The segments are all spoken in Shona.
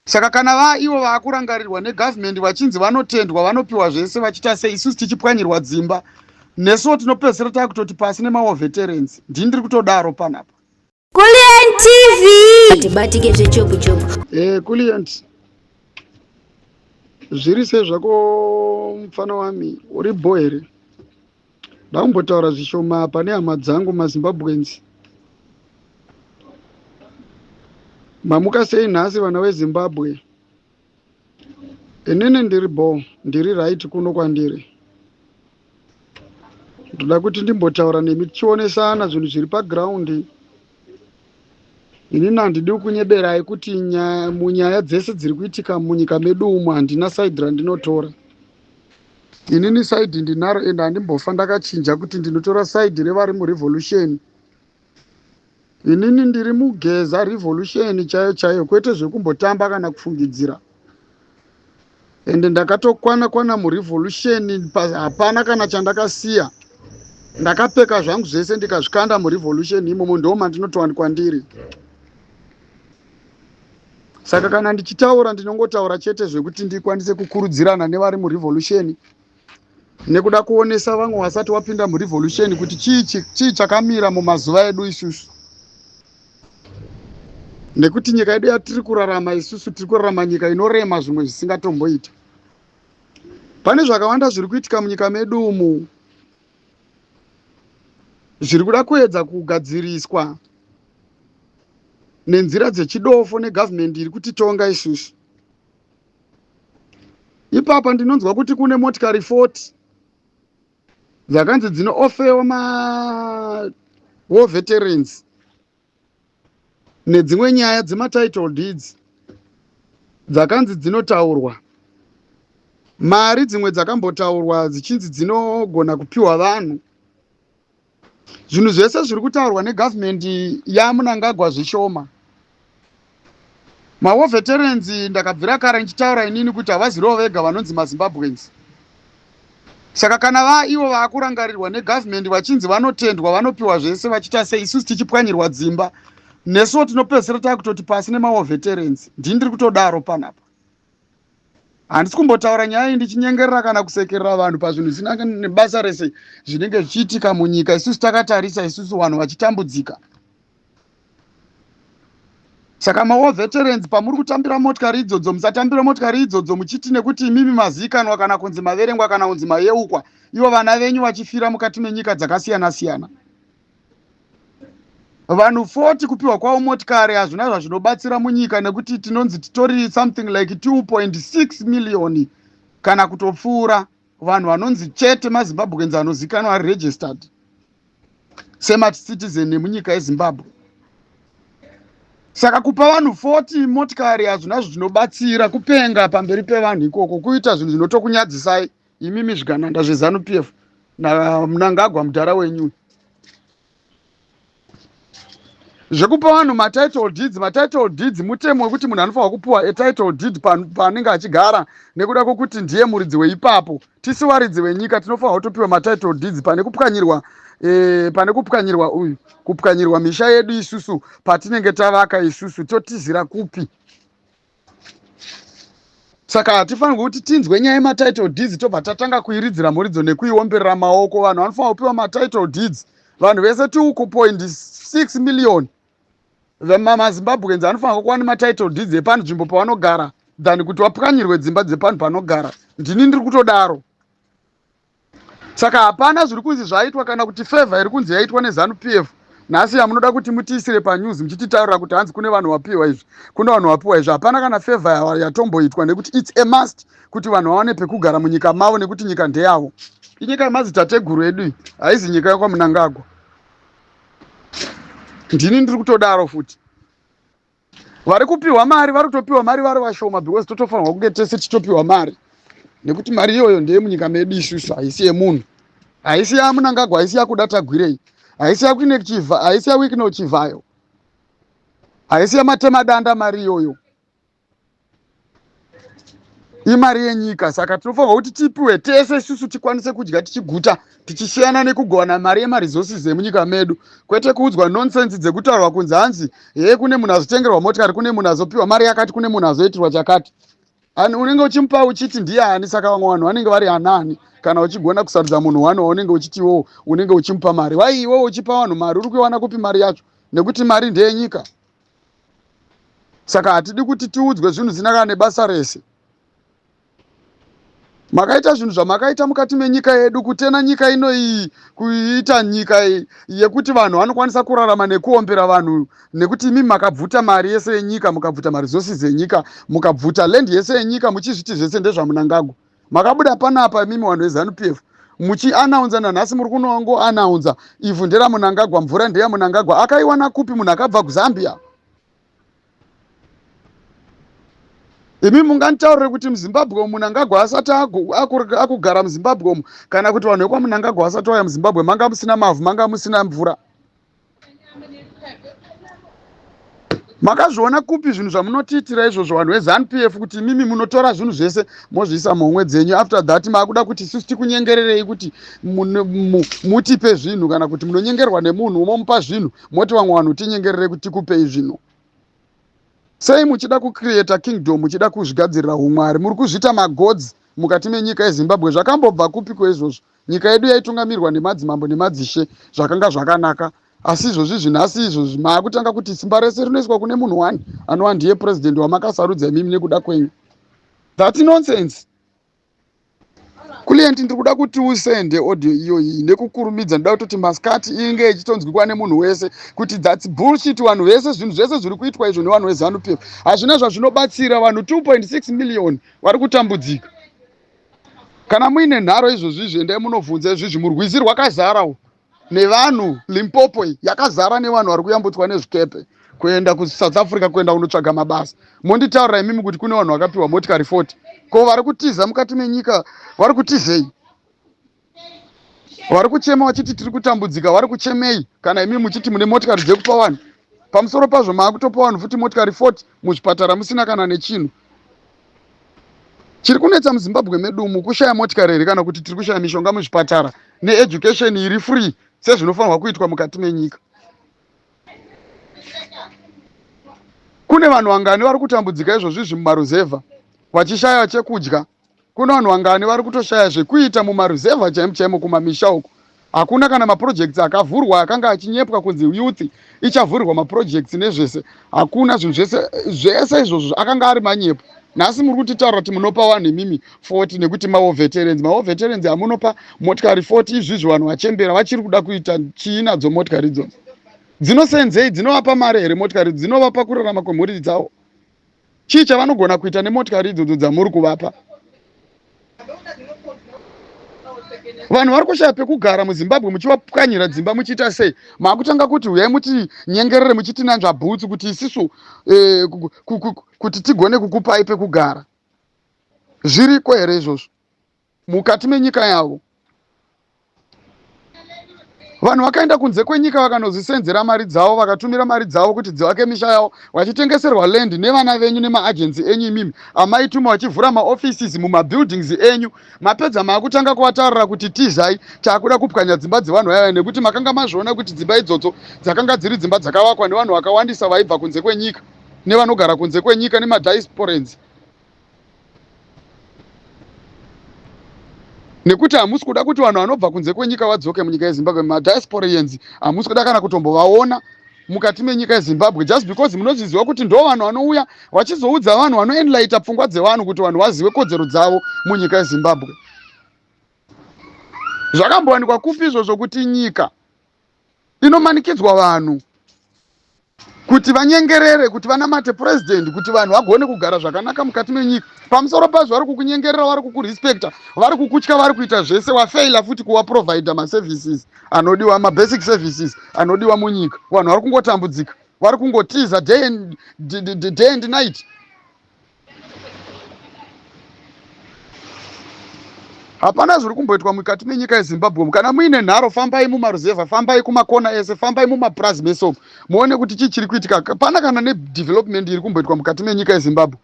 Saka kana va ivo vaakurangarirwa negovernment vachinzi vanotendwa vanopiwa zvese vachiita sei isusu tichipwanyirwa dzimba nesuwo tinopedzisira takutoti pasi nemawar veterans. Ndini ndiri kutodaro panapa. Kulliant TV. Tibatike zvechopu chopu. Eh, Kulliant. Zviri sei zvako mfana wami? Uri bho here? Ndakumbotaura zvishoma pane hama dzangu maZimbabweans. Mamuka sei nhasi vana veZimbabwe? Inini ndiri bho, ndiri right kuno kwandiri. Ndoda kuti ndimbotaura nemi tichionesana zvinhu zviri paground. Inini handidi kunyeberai kuti munyaya dzese dziri kuitika munyika medu umu handina side randinotora. Inini side ndinaro ende handimbofa ndakachinja kuti ndinotora side revari murevolution. Inini ndiri mugeza revolution chaiyo chaiyo kwete zvekumbotamba kana kufungidzira. Ende ndakatokwana kwana murevolution hapana kana chandakasiya. Ndakapfeka zvangu zvese ndikazvikanda murevolution imomo ndo mandinotowanikwa ndiri. Saka kana ndichitaura ndinongotaura chete zvekuti ndikwanise kukurudzirana nevari murevolution nekuda kuonesa vamwe vasati wapinda murevolution kuti chii chakamira mumazuva edu isusu. Nekuti nyika yedu yatiri kurarama isusu tiri kurarama nyika inorema zvimwe zvisingatomboita. Pane zvakawanda zviri kuitika munyika medu umu zviri kuda kuedza kugadziriswa nenzira dzechidofo negavhumendi iri kutitonga isusu. Ipapa ndinonzwa kuti kune motikari 40 dzakanzi dzinoofewa ma war veterans nedzimwe nyaya dzematitle deeds dzakanzi dzinotaurwa. Mari dzimwe dzakambotaurwa dzichinzi dzinogona kupiwa vanhu. Zvinhu zvese zviri kutaurwa negavhumendi yaMnangagwa zvishoma. Mawar veterans ndakabvira kare ndichitaura inini kuti havaziriwo vega vanonzi maZimbabweans. Saka kana va ivo vaakurangarirwa negavhumendi vachinzi vanotendwa vanopiwa zvese vachiita sei isusu tichipwanyirwa dzimba nesuwo tinopedzisira takutoti pasi nemawar veterans. Ndini ndiri kutodaro panapa. Handisi kumbotaura nyaya iyi ndichinyengerera kana kusekerera vanhu pazvinhu zvisina nebasa rese zvinenge zvichiitika munyika isusu takatarisa isusu vanhu vachitambudzika. Saka mawar veterans pamuri kutambira motikari idzodzo musatambira motikari idzodzo muchiti nekuti imimi maziikanwa kana kunzi maverengwa kana kunzi mayeukwa ivo vana venyu vachifira mukati menyika dzakasiyana siyana. Vanhu 40 kupiwa kwavo motikari hazvina zvazvinobatsira munyika nekuti tinonzi titori something like 2.6 million kana kutopfuura vanhu vanonzi chete maZimbabweans anozikanwa ari registered semacitizen emunyika yeZimbabwe. Saka kupa vanhu 40 motikari hazvina zvinobatsira, kupenga pamberi pevanhu ikoko, kuita zvinhu zvinotokunyadzisai imimi zvigananda zveZANU PF naMnangagwa mudhara wenyu. Zvekupa vanhu matitle deeds, matitle deeds mutemo wekuti munhu anofanirwa kupuwa a title deed paanenge achigara nekuda kwekuti ndiye muridzi weipapo. Tisu varidzi venyika tinofanirwa kutopiwa matitle deeds pane kupwanyirwa pane kupwanyirwa uyu, kupwanyirwa misha yedu isusu patinenge tavaka isusu totizira kupi? Saka hatifanirwi kuti tinzwe nyaya yematitle deeds tobva tatanga kuiridzira muridzo nekuiomberera maoko. Vanhu vanofanira kupiwa matitle deeds. Vanhu vese 2.6 million maZimbabweans anofanira kuva nematitle deeds epanzvimbo pavanogara than kuti vapwanyirwe dzimba dzepanhu panogara. Ndini ndiri kutodaro. Saka hapana zviri kunzi zvaitwa kana kuti favor iri kunzi yaitwa neZANU PF nhasi yamunoda kuti mutiisire panews muchititaurira kuti hanzi kune vanhu vapiwa izvi, kune vanhu vapiwa izvi. Hapana kana favor yatomboitwa nekuti it's a must kuti vanhu vawane pekugara munyika mavo nekuti nyika ndeyavo. Inyika yemadzitateguru edu iyi, haizi nyika yekwaMnangagwa. Ndini ndiri kutodaro futi. Vari kupiwa mari, vari kutopiwa mari vari vashoma because totofanirwa kunge tese tichitopiwa mari nekuti mari iyoyo ndeye munyika medu isusu, haisi yemunhu, haisi yaMnangagwa, haisi yaKuda Tagwirei, haisi yaKuine haisi yaWicknell Chivhayo, haisi yaMatemadanda mari iyoyo. Imari yenyika, saka tinofanirwa kuti tipiwe tese isusu tikwanise kudya tichiguta, tichisiyana nekugovana mari yemaresources emunyika medu, kwete kuudzwa nonsense dzekutaurwa kunzi hanzi hee kune munhu azotengerwa motikari, kune munhu azopiwa mari yakati, kune munhu azoitirwa chakati. Ani unenge uchimupa uchiti ndiye ani? Saka vamwe vanhu vanenge vari anaani kana uchigona kusarudza munhu one waunenge uchiti iwowo unenge uchimupa mari? Wai iwowo uchipa vanhu mari, uri kuiwana kupi mari yacho? Nekuti mari ndeyenyika. Saka hatidi kuti tiudzwe zvinhu zvisina kana nebasa rese. Makaita zvinhu zvamakaita mukati menyika yedu, kutena nyika ino iyi kuiita nyika yekuti vanhu vanokwanisa kurarama nekuombera vanhu, nekuti imi makabvuta mari yese yenyika, mukabvuta maresources enyika, mukabvuta land yese yenyika, muchizviti zvese ndezvaMunangagwa. Makabuda panapa imimi vanhu veZanu PF muchianaunza, nanhasi muri kunongoanaunza ivhu nderaMunangagwa, mvura ndeyaMunangagwa. Akaiwana kupi munhu akabva kuZambia? Imi munganditaurire kuti muZimbabwe umu Munangagwa asati akugara muZimbabwe umu, kana kuti vanhu vekwaMunangagwa vasati vauya muZimbabwe, manga musina mavhu, manga musina mvura? Makazviona kupi zvinhu zvamunotiitira izvozvo vanhu veZanu PF, kuti imimi munotora zvinhu zvese mozviisa muhomwe dzenyu? After that maakuda kuti isusu tikunyengererei kuti mutipe zvinhu, kana kuti munonyengerwa nemunhu momupa zvinhu, moti vamwe vanhu tinyengerere kuti tikupei zvinhu. Sei muchida kucreata kingdom, muchida kuzvigadzirira umwari? Muri kuzviita magods mukati menyika yeZimbabwe. Zvakambobva kupi kweizvozvo? Nyika yedu yaitungamirwa nemadzimambo nemadzishe, zvakanga zvakanaka. Asi izvozvi zvinhasi izvozvi maakutanga kuti simba rese rinoiswa kune munhu one anova ndiye president wamakasarudza imimi nekuda kwenyu. That nonsense. Client, ndiri kuda kuti usende audio iyoyi nekukurumidza. Ndoda kutoti masikati inge ichitonzwikwa nemunhu wese kuti that's bullshit. Vanhu vese, zvinhu zvese zviri kuitwa izvo nevanhu veZanu PF hazvina zvazvinobatsira. Vanhu 2.6 million vari kutambudzika. Kana muine nharo izvozvi izvi, endai munovhunza izvizvi. Murwizi rwakazara nevanhu, Limpopo yakazara nevanhu vari kuyambutswa nezvikepe kuenda kuSouth Africa, kuenda kunotsvaga mabasa. Monditaurira imimi kuti kune vanhu vakapiwa motikari 40. Ko vari kutiza mukati menyika vari kutizei? Vari kuchema vachiti tiri kutambudzika, vari kuchemei kana imi muchiti mune motikari dzekupa vanhu? Pamusoro pazvo maakutopa vanhu futi motikari 40, muzvipatara musina kana nechinhu. Chiri kunetsa muZimbabwe medu umu kushaya motikari here, kana kuti tiri kushaya mishonga muzvipatara needucation iri free sezvinofanirwa kuitwa mukati menyika? Kune vanhu vangani vari kutambudzika izvozvi izvi mumaruzevha vachishaya chekudya? Kune vanhu vangani vari kutoshaya zvekuita mumaruzevha chaimo chaimo kumamisha uku? Hakuna kana maprojects akavhurwa akanga achinyepwa kunzi youth ichavhurirwa maprojects nezvese. Hakuna zvinhu zvese zvese izvozvo, akanga ari manyepo. Nhasi muri kutitaura kuti munopa vanhu imimi 40 nekuti mawar veterans. Mawar veterans amunopa motikari 40 izvizvi, vanhu vachembera vachiri kuda kuita chii nadzo motikari idzodzo? Dzinosenzei? Dzinovapa mari here motikari? Dzinovapa kurarama kwemhuri dzavo? Chii chavanogona kuita nemotikari idzodzo dzamuri kuvapa? Vanhu vari kushaya pekugara muZimbabwe, muchivapwanyira dzimba, muchiita sei? Maakutanga kuti huyai mutinyengerere, muchitinanzva bhutsu kuti isisu kuti tigone kukupai pekugara. Zviriko here izvozvo mukati menyika yavo? Vanhu vakaenda kunze kwenyika vakanozvisenzera mari dzavo, vakatumira mari dzavo kuti dzivake misha yavo, vachitengeserwa land nevana venyu nemaagency enyu imimi amaituma vachivhura maoffices mumabuildings enyu. Mapedza maakutanga kuvataurira kuti tizai, taakuda kupwanya dzimba dzevanhu vaiva, nekuti makanga mazviona kuti dzimba idzodzo dzakanga dziri dzimba dzakavakwa nevanhu vakawandisa vaibva kunze kwenyika nevanogara kunze kwenyika nemadiasporans. Nekuti hamusi kuda kuti vanhu vanobva kunze kwenyika vadzoke munyika yeZimbabwe, madiasporians hamusi kuda kana kutombovaona mukati menyika yeZimbabwe, just because munozviziva kuti ndo vanhu vanouya vachizoudza vanhu, vanoenlighta pfungwa dzevanhu kuti vanhu vazive kodzero dzavo munyika yeZimbabwe. Zvakambowanikwa kupi izvozvo kuti nyika inomanikidzwa vanhu kuti vanyengerere, kuti vanamate purezidendi, kuti vanhu vagone kugara zvakanaka mukati menyika? Pamusoro pazvo vari kukunyengerera, vari kukurespecta, vari kukutya, vari kuita zvese. Wafeila futi kuwaprovida maservices anodiwa, mabasic services anodiwa munyika. Vanhu vari kungotambudzika, vari kungotiza day and night. Hapana zviri kumboitwa mukati menyika yeZimbabwe. Kana muine nharo, fambai mumaruzevha, fambai kumakona ese, fambai mumapurazi mese umu, muone kuti chii chiri kuitika. Pana kana nedevelopment iri kumboitwa mukati menyika yeZimbabwe?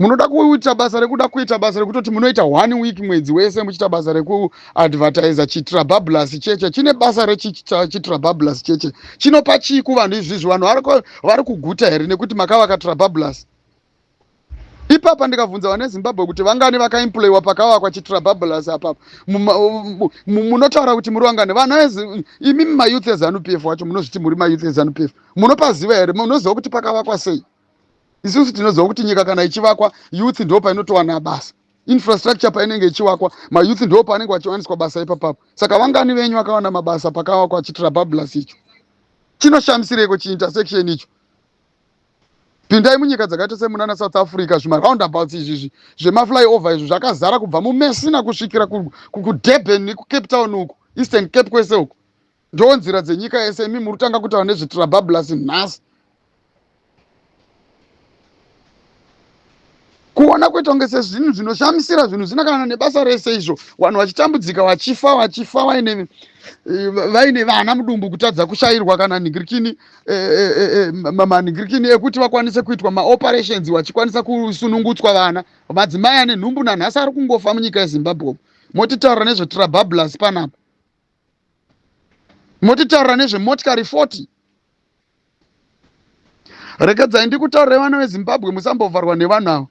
Munoda kuita basa rekuda kuita basa rekutoti munoita one week mwedzi wese muchiita basa rekuadvertisa chitrabablas cheche. Chine basa rechitrabablas cheche chinopa chii kuvanhu izvizvi? Vanhu vari kuguta here nekuti makavaka trabablas? Ipapa ndikabvunza vane Zimbabwe kuti vangani vakaemployiwa pakavakwa chitrabablas apapa, munotaura kuti muri vangani? Vanhu imi mayouth eZanu PF wacho munozviti muri mayouth eZanu PF, munopaziva here? Munoziva kuti pakavakwa sei? Isusu tinoziva kuti nyika kana ichivakwa, youth ndo painotowana basa. Infrastructure painenge ichivakwa, mayouth ndo paanenge vachiwaniswa basa ipapapo. Saka vangani venyu vakawana mabasa pakavakwa chitrabablas icho? Chinoshamisireko chiintersection icho? Pindai munyika dzakaita semunana South Africa, zvimaroundabouts izvizvi zvemaflyover izvi zvakazara kubva muMessina kusvikira kuDurban nekuCape Town uku, Eastern Cape kwese uku. Ndo nzira dzenyika yese. Imi muri kutanga kutaura nezvetrabablas nhasi. Kuona kuita kunge sezvinhu zvinoshamisira, zvinhu zvisina kana nebasa rese izvo. Vanhu vachitambudzika, vachifa, vachifa vaine vana mudumbu, kutadza kushayirwa kana nhingirikini, manhingirikini ekuti vakwanise kuitwa maoperations, vachikwanisa kusunungutswa vana. Madzimai ane nhumbu nanhasi ari kungofa munyika yeZimbabwe. Motitaurira nezvetrabablas panapa, motitaurira nezvemotikari 40. Rekedzai ndikutaurire, vana veZimbabwe, musambovharwa nevanhu ava.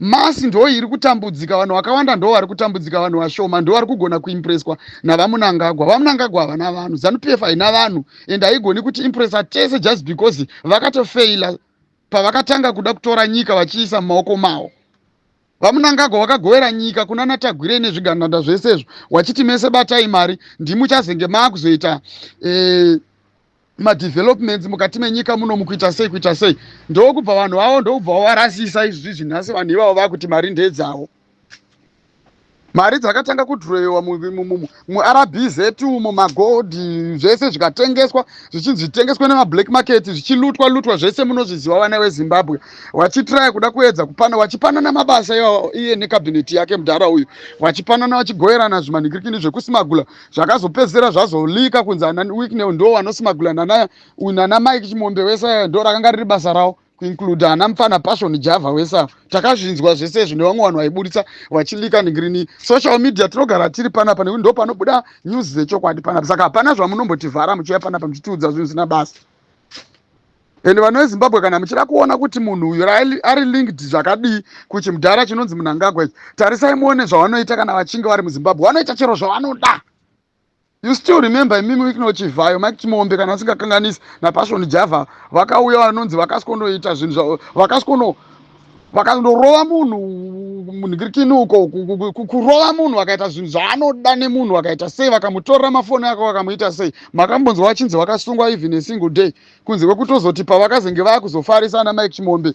Masi ndo iri kutambudzika, vanhu vakawanda ndo vari kutambudzika, vanhu vashoma ndo vari kugona kuimpreswa navaMunangagwa. VaMunangagwa havana vanhu, ZANU PF haina vanhu, and haigoni kuti impresa tese just because vakatofeila pavakatanga kuda kutora nyika vachiisa mumaoko mavo. VaMunangagwa vakagovera nyika kuna naTagwirei nezvigananda zvese izvo, wachiti mese batai mari, ndimuchazenge maakuzoita madevelopments mukati menyika muno, mukuita sei, kuita sei. Ndokubva vanhu vavo ndokubva vavarasisa izvizvi. Nhasi vanhu ivavo vakuti mari ndedzavo. Mari dzakatanga kudhirowewa muRBZ umo, magold zvese zvikatengeswa, zvichinzi zvitengeswe nemablack market, zvichilutwa lutwa zvese. Munozviziva, vana veZimbabwe. Vachitraya kuda kuedza kupana, vachipanana mabasa iwawo, iye nekabhineti yake mudhara uyu, vachipanana, vachigoverana zvimanhikirikini zvekusmagula, zvakazopedzisira zvazolika kunzi ana Wicknell ndo vanosmagula, nana Mike Chimombe wese, ndo rakanga riri basa ravo, kuinclude ana mufana Passion Java wese avo. Takazvinzwa zvese izvi nevamwe vanhu vaiburitsa vachilika ngirini. Social media tinogara tiri panapa nekuti ndo panobuda news dzechokwadi panapa. Saka hapana zvamunombotivhara muchiuya panapa muchitiudza zvinhu zvisina basa. Ende vanhu veZimbabwe, kana muchida kuona kuti munhu uyu ari linked zvakadii kuchimudhara chinonzi Munangagwa ichi, tarisai muone zvavanoita kana vachinge vari muZimbabwe. Vanoita chero zvavanoda. You still remember imimi Wicknell Chivhayo, Mike Chimombe kana asingakanganisi, naPassion Java vakauya, vanonzi vakasikonoita zvinhu zvavo, vakasikono vakandorova munhu munhingirikini uko, kurova munhu, vakaita zvinhu zvaanoda nemunhu, vakaita sei, vakamutorera mafoni ake, vakamuita sei. Makambonzwa vachinzi vakasungwa even a single day, kunze kwekutozoti pavakazenge vakuzofarisa ana Mike Chimombe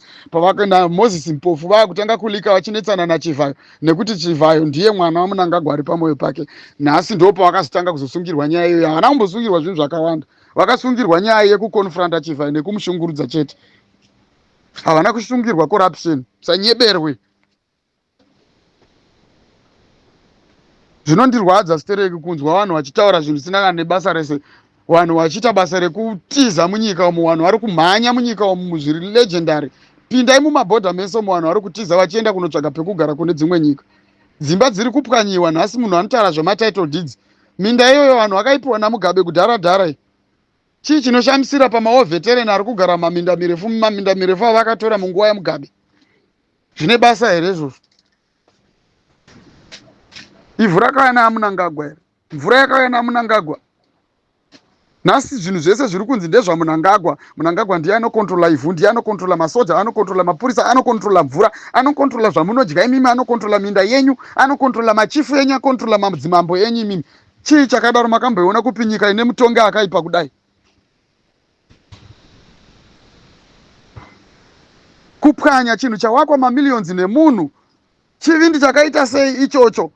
naMoses Mpofu vaakutanga kulika vachinetsana naChivhayo, nekuti Chivhayo ndiye mwana waMunangagwa ari pamwoyo pake. Nhasi ndo pavakazotanga kuzosungirwa nyaya iyoyo. Havana kumbosungirwa zvinhu zvakawanda, vakasungirwa nyaya yekukonfranta Chivhayo nekumushungurudza chete. Havana kusungirwa corruption, musanyeberwe. Zvinondirwadza stereki kunzwa vanhu vachitaura zvinhu zvisina kana nebasa rese, vanhu vachiita basa rekutiza munyika umu. Vanhu vari kumhanya munyika umu zviri legendary. Pindai mumabhodha mese umu, vanhu vari kutiza vachienda kunotsvaga pekugara kune dzimwe nyika. Dzimba dziri kupwanyiwa. Nhasi munhu anotaura zvematitle deeds. Minda iyoyo vanhu vakaipiwa naMugabe kudhara dhara. Chii chinoshamisira pamawar veteran ari kugara mumaminda mirefu, mumaminda mirefu avakatora munguva yaMugabe? Zvine basa here izvozvo? Ivhu rakauya naaMunangagwa here? Mvura yakauya naMunangagwa? Nhasi zvinhu zvese zviri kunzi ndezvaMunangagwa. Munangagwa ndiye anokontrola ivhu, ndiye anokontrola masoja, anokontrola mapurisa, anokontrola mvura, anokontrola zvamunodya imimi, anokontrola minda yenyu, anokontrola machifu enyu, akontrola madzimambo enyu imimi. Chii chakadaro? Makamboiona kupi nyika ine mutongi akaipa kudai? Kupwanya chinhu chawakwa mamillions nemunhu, chivindi chakaita sei ichocho?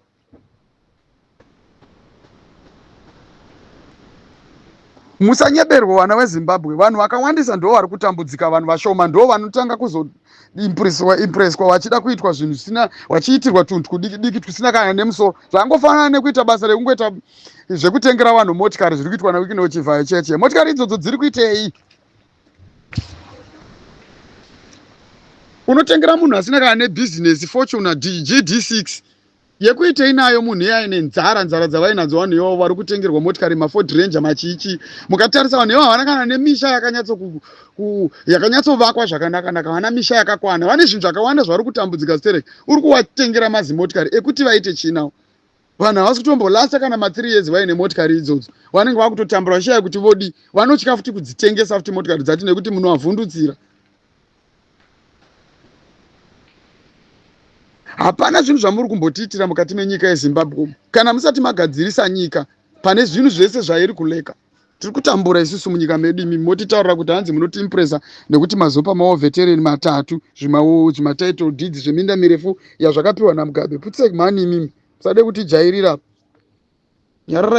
Musanyeberwe, vana veZimbabwe. Vanhu vakawandisa ndo vari kutambudzika, vanhu vashoma ndo vanotanga kuzoimpreswa impreswa vachida kuitwa zvinhu zvisina, vachiitirwa tunhu twudiki diki tusina kana nemusoro. Zvangofanana nekuita basa rekungoita zvekutengera vanhu motikari zviri kuitwa naWicknell Chivhayo cheche. Motikari idzodzo dziri kuitei? Unotengera munhu asina kana nebhizinesi Fortuner GD6 yekuitei nayo munhu iye aine nzara, nzara dzavainadzo vanhu ivavo vari kutengerwa motikari maFord Ranger machichi. Mukatarisa vanhu ivavo havana kana nemisha yakanyatsovakwa zvakanaka-naka, vana misha yakakwana, vane zvinhu zvakawanda zvavari kutambudzika stereki. Uri kuvatengera mazimotikari ekuti vaite chii nawo? Vanhu havasi kutombolasta kana ma3 years vaine motikari idzodzo, vanenge vakutotambura vachishaya kuti vodi. Vanotya futi kudzitengesa futi motikari dzacho nekuti munovavhundutsira. Hapana zvinhu zvamuri kumbotiitira mukati menyika yeZimbabwe umu kana musati magadzirisa nyika pane zvinhu zvese zvairi kuleka. Tiri kutambura isusu munyika medu, imi motitaurira kuti hanzi munotiimpresa nekuti mazopa maovetereni matatu zvimatitle deeds zveminda mirefu yazvakapiwa naMugabe. Putsek mhani imimi, musade kutijairira. Nyarara.